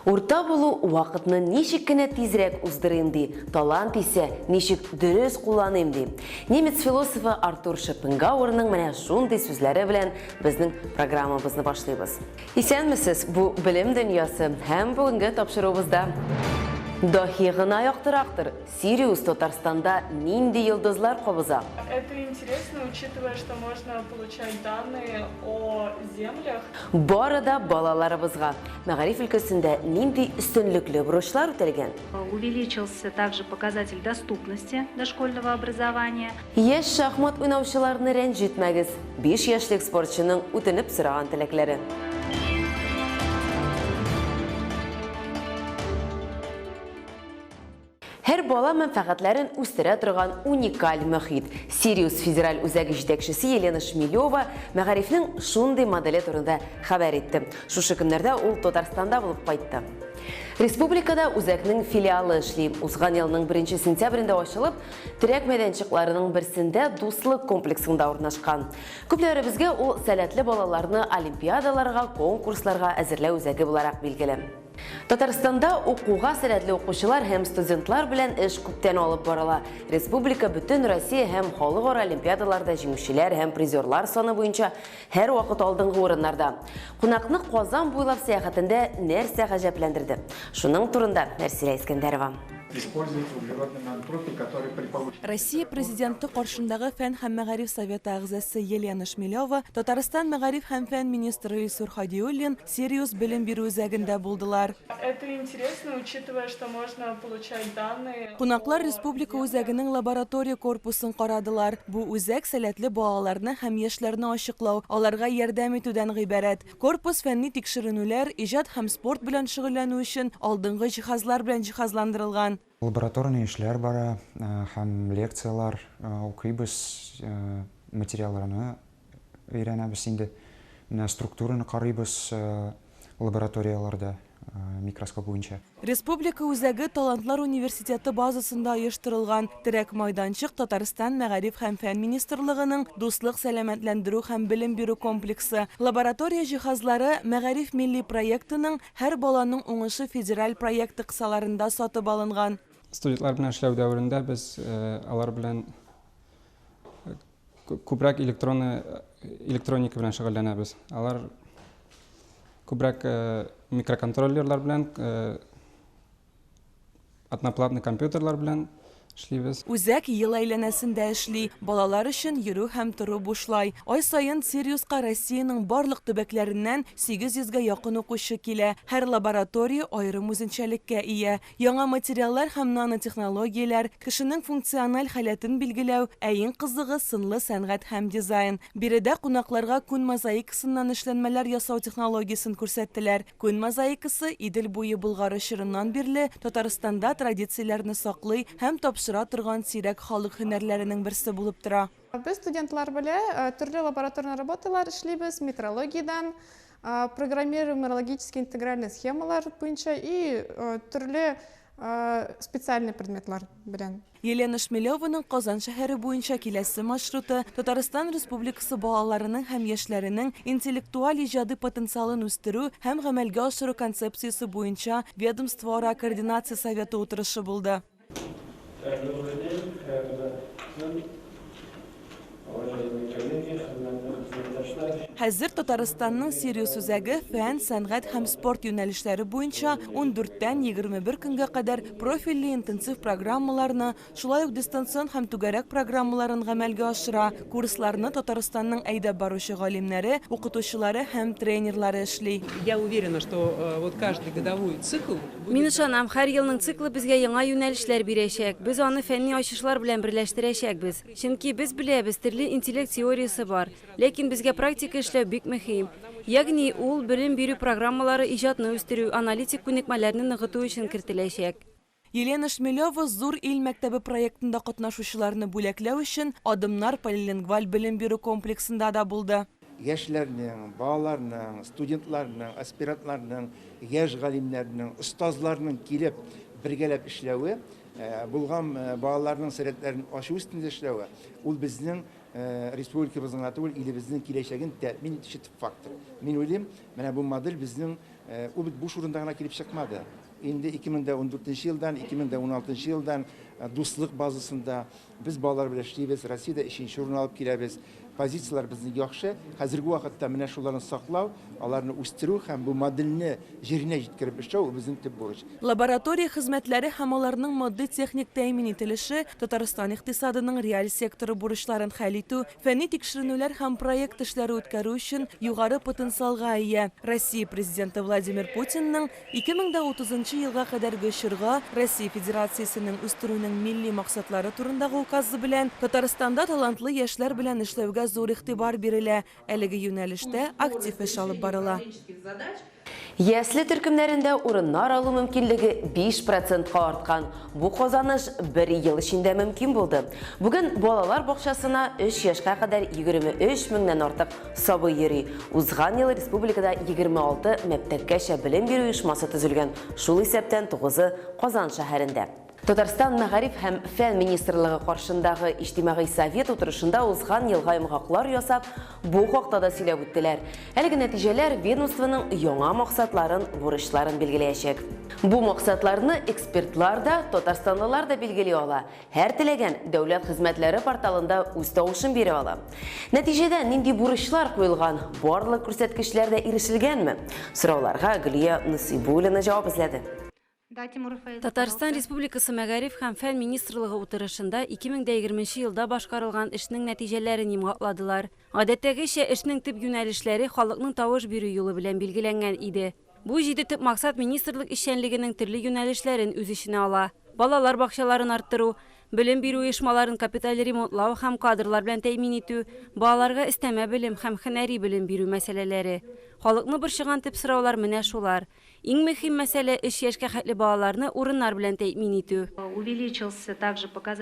Урта булу вакытны ничек кенә тизрәк уздырыйм ди, талант исә ничек дөрес кулланыйм ди. Немец философы Артур Шопенгауэрның менә шундый сүзләре белән безнең программабызны башлыйбыз. Исәнмесез, бу Белем дөньясы һәм бүгенге тапшыруыбызда Даһи гына яктырактыр, Сириус Татарстанда нинди йолдызлар кабыза? Это интересно, учитывая, что можно получать данные о землях. Бары да балаларыбызга. Мәгариф өлкәсендә нинди өстенлекле бурычлар үтәлгән? Увеличился также показатель доступности дошкольного образования. Яшь шахмат уйнаучыларны рәнҗетмәгез, 5 яшьлек спортчының үтенеп сораган теләкләре. Һәр бала мәнфәгатьләрен үстерә торган уникаль мөхит. Сириус федераль үзәге җитәкчесе Елена Шмелева мәгарифнең шундый моделе турында хәбәр итте. Шушы көннәрдә ул Татарстанда булып кайтты. Республикада үзәкнең филиалы эшли. Узган елның 1 сентябрендә ачылып, терәк мәйданчыкларының берсендә Дуслык комплексында урнашкан. Күпләребезгә ул сәләтле балаларны олимпиадаларга, конкурсларга әзерләү үзәге буларак билгеле. Татарстанда укуга сәләтле укучылар һәм студентлар белән эш күптән алып барыла. Республика бөтен Россия һәм халыкара олимпиадаларда җиңүчеләр һәм призерлар саны буенча һәрвакыт алдынгы урыннарда. Кунакны Казан буйлап сәяхәтендә нәрсә гаҗәпләндерде? Шуның турында Нәрсилә Искәндәрова. Россия Президенты каршындагы Фән һәм мәгариф советы әгъзасы Елена Шмелева, Татарстан мәгариф һәм фән министры Илсур Һадиуллин Сириус белем бирү үзәгендә булдылар. Это интересно, учитывая, что можно получать данные Кунаклар о республика землях. үзәгенең лаборатория корпусын карадылар. Бу үзәк сәләтле балаларны һәм яшьләрне ачыклау, аларга ярдәм итүдән гыйбарәт. Корпус фәнни тикшеренүләр, иҗат һәм спорт белән шөгыльләнү өчен алдынгы җиһазлар белән җиһазландырылган. Лабораторный эшләр бара һәм лекцияләр укыйбыз, материалларны өйрәнәбез инде. Менә структураны карыйбыз лабораторияләрдә микроскоп буенча. Республика үзәге Талантлар университеты базасында оештырылган. Терәк майданчык Татарстан Мәгариф һәм фән министрлыгының Дуслык сәламәтләндерү һәм белем бирү комплексы. Лаборатория җиһазлары Мәгариф милли проектының Һәр баланың уңышы федераль проекты кысаларында сатып алынган. Студентлар белән эшләү дәверендә без алар белән күбрәк электронный электроника белән шөгыльләнәбез. Алар күбрәк микроконтроллерлар белән, одноплатный компьютерлар белән эшлибез. Үзәк ел әйләнәсендә эшли. Балалар өчен йөрү һәм тору бушлай. Ай саен Сириуска Россиянең барлык төбәкләреннән 800 гә якын укучы килә. Һәр лаборатория аерым үзенчәлеккә ия. Яңа материаллар һәм нанотехнологияләр, кешенең функциональ халәтен билгеләү, ә иң кызыгы, сынлы сәнгать һәм дизайн. Биредә кунакларга күн мозаикасыннан эшләнмәләр ясау технологиясен күрсәттеләр. Күн мозаикасы Идел буе Болгары чорыннан бирле Татарстанда традицияләрне саклый һәм тапшыра торган сирәк халык һөнәрләренең берсе булып тора. Без студентлар белә төрле лабораторный работалар эшлибез, метрологиядән, программируемые логические интегральные схемалар буенча и төрле специальный предметлар белән. Елена Шмелеваның Казан шәһәре буенча киләсе маршруты Татарстан Республикасы балаларының һәм яшьләренең интеллектуаль-иҗади потенциалын үстерү һәм гамәлгә ашыру концепциясе буенча ведомствоара координация советы утырышы булды. Добрый день, хәерле көн, уважаемые коллеги, хөрмәтле хезмәттәшләр. Хәзер Татарстанның Сириус үзәге фән, сәнгать һәм спорт юнәлешләре буенча ундүрттән 21 көнгә кадәр профильле интенсив программаларны, шулай ук дистанцион һәм түгәрәк программаларын гамәлгә ашыра. Курсларны Татарстанның әйдәп баручы галимнәре, укытучылары һәм тренерлары эшли. Я уверена, что вот каждый годовой цикл Мин ышанам, һәр елның циклы безгә яңа юнәлешләр бирәчәк. Без аны фәнни ачышлар белән берләштерәчәкбез. Чөнки без беләбез, төрле интеллект теориясе бар. Ләкин безгә практика эшләү бик мөһим. Ягъни, ул белем бирү программалары иҗатны үстерү, аналитик күнекмәләрне ныгыту өчен кертеләчәк. Елена Шмелева Зур ил мәктәбе проектында катнашучыларны бүләкләү өчен Адымнар полилингваль белем бирү комплексында да булды. Яшьләрнең, балаларның, студентларның, аспирантларның, яшь галимнәрнең, остазларның килеп бергәләп эшләве, булган балаларның сәләтләрен ачу өстендә эшләве, ул безнең республикабызның гына түгел, илебезнең киләчәген тәэмин итүче төп фактор. Мин уйлыйм, менә бу модель безнең Ул бит буш урында гына килеп чыкмады. Инде 2014 елдан, 2016 елдан дуслык базасында без балалар белән эшлибез, Россиядә өченче урын алып киләбез. Позицияләр безнең яхшы. Хәзерге вакытта менә шуларны саклау, аларны үстерү һәм бу модельне җиренә җиткереп эшләү, ул безнең төп бурыч. Лаборатория хезмәтләре һәм аларның матди-техник тәэмин ителеше Татарстан икътисадының реаль секторы бурычларын хәл итү, фәнни тикшеренүләр һәм проект эшләре үткәрү өчен югары потенциалга ия. Россия Президенты Владимир Путинның 2030 нчы елга кадәрге чорга Россия Федерациясенең үстерүнең милли максатлары турындагы указы белән Татарстанда талантлы яшьләр белән эшләүгә зур игътибар бирелә, әлеге юнәлештә актив эш алып барыла. Ясле төркемнәрендә урыннар алу мөмкинлеге 5 процентка арткан. Бу казаныш бер ел эчендә мөмкин булды. Бүген балалар бакчасына өч яшькә кадәр 23 меңнән артык сабый йөри. Узган ел республикада 26 мәктәпкәчә белем бирү оешмасы төзелгән, шул исәптән тугызы Казан шәһәрендә. Татарстан Мәгариф һәм фән министрлыгы каршындагы Иҗтимагый совет утырышында узган елга йомгаклар ясап, бу хакта да сөйләп үттеләр. Әлеге нәтиҗәләр ведомствоның яңа максатларын, бурычларын билгеләячәк. Бу максатларны экспертлар да, татарстанлылар да билгели ала. Һәр теләгән Дәүләт хезмәтләре порталында үз тавышын бирә ала. Нәтиҗәдә нинди бурычлар куелган, барлык күрсәткечләр дә ирешелгәнме? Сорауларга Гөлия Насыйбуллина җавап эзләде. Татарстан Республикасы Мәгариф һәм фән министрлыгы утырышында 2020 нче елда башкарылган эшнең нәтиҗәләрен йомгакладылар. Гадәттәгечә, эшнең төп юнәлешләре халыкның тавыш бирү юлы белән билгеләнгән иде. Бу җиде төп максат министрлык эшчәнлегенең төрле юнәлешләрен үз эченә ала, балалар бакчаларын арттыру, белем бирү оешмаларын капиталь ремонтлау һәм кадрлар белән тәэмин итү, балаларга өстәмә белем һәм һөнәри белем бирү мәсьәләләре. Халыкны борчыган төп сораулар менә шулар. Иң мөһим мәсьәлә, өч яшькә хәтле балаларны урыннар белән тәэмин итү.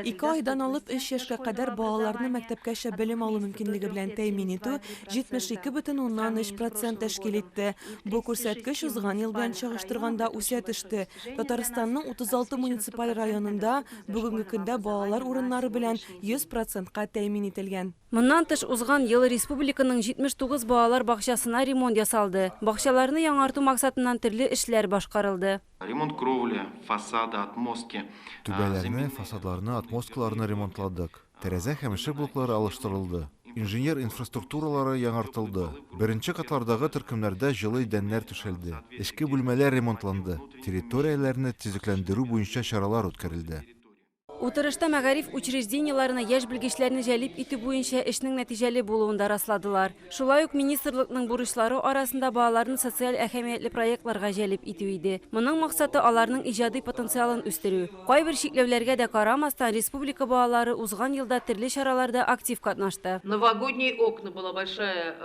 Ике айдан алып өч яшькә кадәр балаларны мәктәпкәчә белем алу мөмкинлеге белән тәэмин итү 72,3 процент тәшкил итте. Бу күрсәткеч узган ел белән чагыштырганда үсә төште. Татарстанның 36 муниципаль районында бүгенге көндә балалар урыннары белән 100 процентка тәэмин ителгән. Моннан тыш, узган ел республиканың 79 балалар бакчасына ремонт ясалды. Бакчаларны яңарту максатыннан төрле эшләр башкарылды. Ремонт кровли, фасада, отмостки. Түбәләрне, фасадларны, отмосткаларны ремонтладык. Тәрәзә һәм ишек блоклары алыштырылды. Инженер инфраструктуралары яңартылды. Беренче катлардагы төркемнәрдә җылы идәннәр түшәлде. Эчке бүлмәләр ремонтланды. Территорияләрне төзекләндерү буенча чаралар үткәрелде. Утырышта мәгариф учреждениеләренә яшь белгечләрне җәлеп итү буенча эшнең нәтиҗәле булуын да расладылар. Шулай ук министрлыкның бурычлары арасында балаларны социаль әһәмиятле проектларга җәлеп итү иде. Моның максаты, аларның иҗади потенциалын үстерү. Кайбер чикләүләргә дә карамастан, республика балалары узган елда төрле чараларда актив катнашты. Новогодние окна была большая.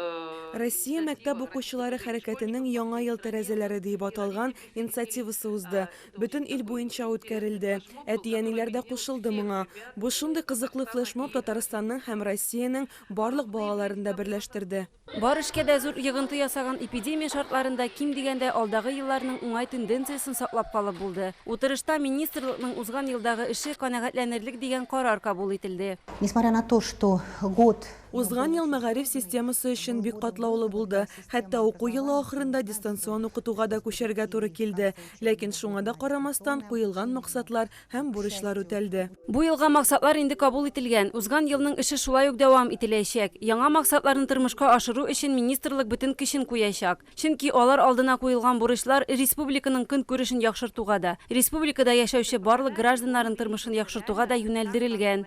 Россия мәктәп укучылары хәрәкәтенең Яңа ел тәрәзәләре диеп аталган инициативасы узды. Бөтен ил буенча үткәрелде. Әти-әниләр дә кушылды моңа. Бу шундый кызыклы флешмоб Татарстанның һәм Россиянең барлык балаларын да берләштерде. Бар эшкә дә зур йогынты ясаган эпидемия шартларында ким дигәндә алдагы елларның уңай тенденциясен саклап калып булды. Утырышта министрлыкның узган елдагы эше канәгатьләнерлек дигән карар кабул ителде. Несмотря на то, что год Узган ел мәгариф системасы өчен бик катлаулы булды. Хәтта уку елы ахырында дистанцион укытуга да күчәргә туры килде. Ләкин шуңа да карамастан, куелган максатлар һәм бурычлар үтәлде. Бу елга максатлар инде кабул ителгән. Узган елның эше шулай ук дәвам ителәчәк. Яңа максатларны тормышка ашыру өчен министрлык бөтен көчен куячак. Чөнки алар алдына куелган бурычлар республиканың көнкүрешен яхшыртуга да, республикада яшәүче барлык гражданнарның тормышын яхшыртуга да юнәлдерелгән.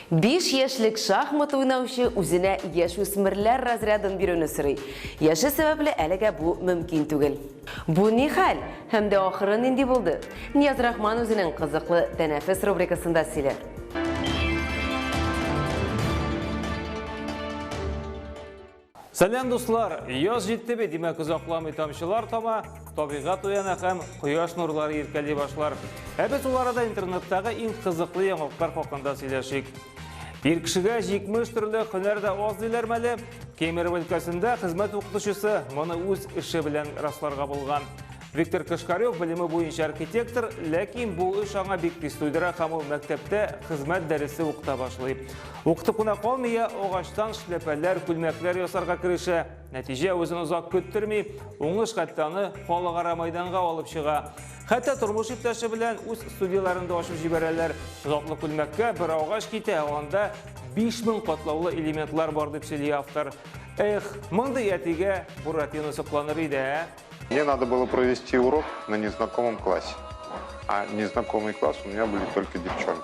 Биш яшьлек шахмат уйнаучы үзенә яшүсмерләр разрядын бирүне сорый. Яше сәбәпле әлегә бу мөмкин түгел. Бу ни хәл? Һәм дә ахыры нинди булды? Нияз Рахман үзенең Кызыклы тәнәфес рубрикасында сөйләр. Сәлам, дуслар! Яз җитте бит, димәк, озакламый тамчылар тама, табигать уяна һәм кояш нурлары иркәли башлар. Ә без ул арада интернеттагы иң кызыклы яңалыклар хакында сөйләшик. Ир кешегә 70 төрле һөнәр дә аз диләр мәле. Кемерово өлкәсендә хезмәт укытучысы моны үз эше белән расларга булган. Виктор Кошкарев белеме буенча архитектор, ләкин бу эш аңа бик тиз туйдыра һәм ул мәктәптә хезмәт дәресе укыта башлый. Укытып кына калмый, агачтан шляпәләр, күлмәкләр ясарга керешә. Нәтиҗә үзен озак көттерми, уңыш хәтта аны халыкара майданга алып чыга. Хәтта тормыш иптәше белән үз студияләрен дә ачып җибәрәләр. Затлы күлмәккә бер агач китә, анда 5000 катлаулы элементлар бар дип сөйли автор. Эх, мондый әтигә Буратино сокланыр иде, ә? Мне надо было провести урок на незнакомом классе. А незнакомый класс у меня были только девчонки.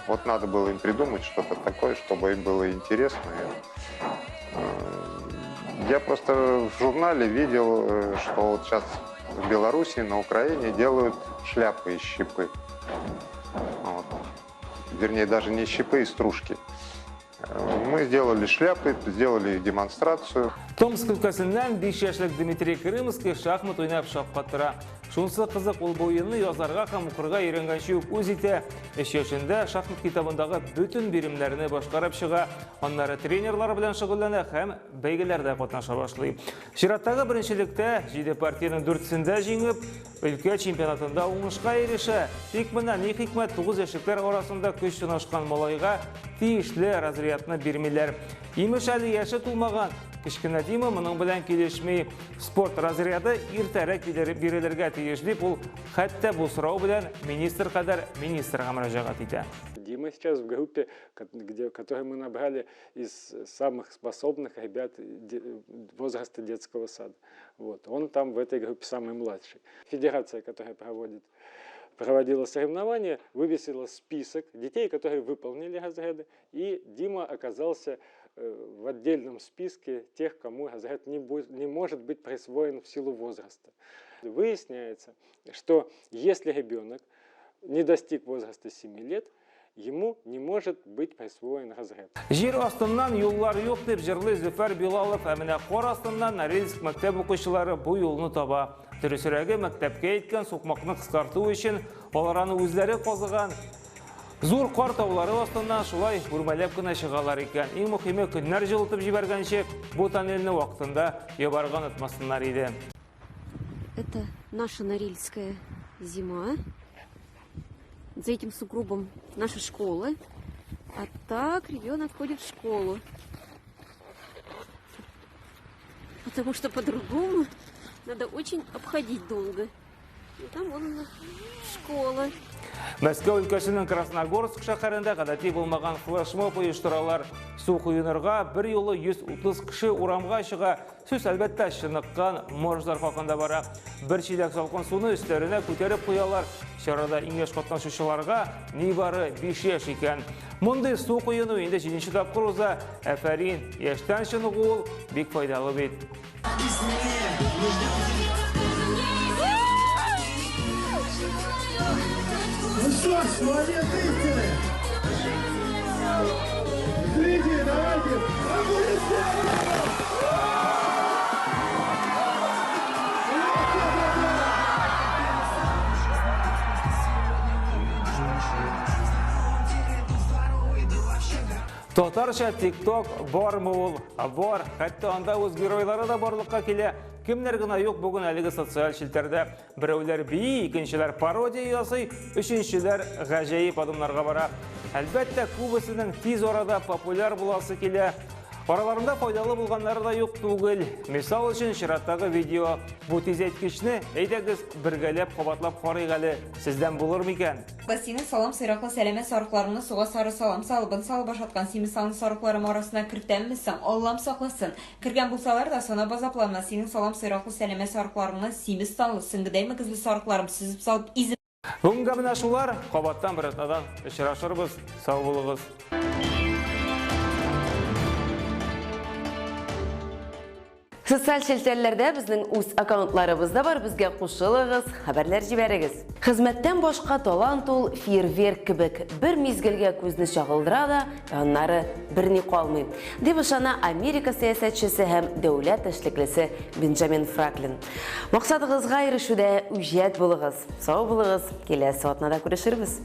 Вот надо было им придумать что-то такое, чтобы им было интересно. Э, я просто в журнале видел, э, что вот сейчас в Беларуси, на Украине делают шляпы из щепы. Вот. Вернее, даже не щепы, а стружки. Мы сделали шляпы, сделали демонстрацию. Томск өлкәсеннән 5 яшьлек Дмитрий Крымский шахмат уйнап шаккатыра. Шунысы кызык, ул бу уенны язарга һәм укырга өйрәнгәнче үк үз итә. 3 яшендә шахмат китабындагы бөтен биремнәрне башкарып чыга, аннары тренерлар белән шөгыльләнә һәм бәйгеләрдә катнаша башлый. Чираттагы беренчелектә 7 партиянең дүртесендә җиңеп, Өлкә чемпионатында уңышка ирешә. Тик менә ни хикмәт 9 яшьлекләр арасында көч сынашкан малайга тиешле разрядны бирмиләр. Имеш әле яше тулмаган. Кечкенә Дима моның белән килешми. Спорт разряды иртәрәк бирелергә тиеш дип ул хәтта бу сорау белән министр кадәр министрга мөрәҗәгать итә. Дима сейчас в группе, где, которую мы набрали из самых способных ребят возраста детского сада. Вот. Он там в этой группе самый младший. Федерация, которая проводит, проводила соревнования, вывесила список детей, которые выполнили разряды, и Дима оказался э, в отдельном списке тех, кому разряд не, будет, не может быть присвоен в силу возраста. Выясняется, что если ребенок не достиг возраста 7 лет, ему не может быть присвоен разряд. Җир астыннан юллар юк дип җырлый Зөфәр Билалов, ә менә кар астыннан Норильск мәктәп укучылары бу юлны таба. Дөресрәге, мәктәпкә әйткән сукмакны кыскарту өчен алар аны үзләре казыган. Зур кар таулары астыннан шулай үрмәләп кенә чыгалар икән. Иң мөхиме, көннәр җылытып җибәргәнче бу тоннельне вакытында ябарга онытмасыннар иде. Это наша Норильская зима. За этим сугробом наша школа. А так ребенок ходит в школу. Потому что по-другому надо очень обходить долго. И там вон она, школа. Мәскәү өлкәсенең Красногорск шәһәрендә гадәти булмаган флешмоб оештыралар. Су коенырга бер юлы 130 кеше урамга чыга. Сүз, әлбәттә, чыныккан моржлар хакында бара. Бер чиләк салкын суны өсләренә күтәреп куялар. Чарада иң яшь катнашучыларга нибары 5 яшь икән. Мондый су коену инде җиденче тапкыр уза. Әфәрин, яшьтән чыныгу ул бик файдалы бит. Ну что ж, момент истины! Зрители, давайте аплодисменты! Татарча TikTok бармы ул? Бар. Хәтта анда үз геройлары да барлыкка килә. Кемнәр генә юк бүген әлеге социаль челтәрдә. Берәүләр бии, икенчеләр пародия ясый, өченчеләр гаҗәеп адымнарга бара. Әлбәттә, күбесенең тиз арада популяр буласы килә. Араларында файдалы булганнары да юк түгел. Мисал өчен, чираттагы видео. Бу тизәйткечне, әйдәгез, бергәләп кабатлап карыйк әле. Сездән булыр микән? Синең салам сыйраклы сәләмә сарыкларыңны суга сары салам салып, он салып ашаткан симез санлы сарыкларым арасына кертәмме соң? Аллам сакласын! Кергән булсалар да, санап азапланма, синең салам сыйраклы сәләмә сарыкларыңны симез санлы, сөңгедәй мөгезле сарыкларым сөзеп салып изеп. Бүгенгә менә шулар. Кабаттан бер атнадан очрашырбыз. Сау булыгыз. Социаль челтәрләрдә безнең үз аккаунтларыбыз да бар, безгә кушылыгыз, хәбәрләр җибәрегез. Хезмәттән башка талант ул фейерверк кебек, бер мизгелгә күзне чагылдыра да, ә аннары берни калмый, дип ышана Америка сәясәтчесе һәм дәүләт эшлеклесе Бенджамин Фраклин. Максатыгызга ирешүдә үҗәт булыгыз. Сау булыгыз, киләсе атнада күрешербез.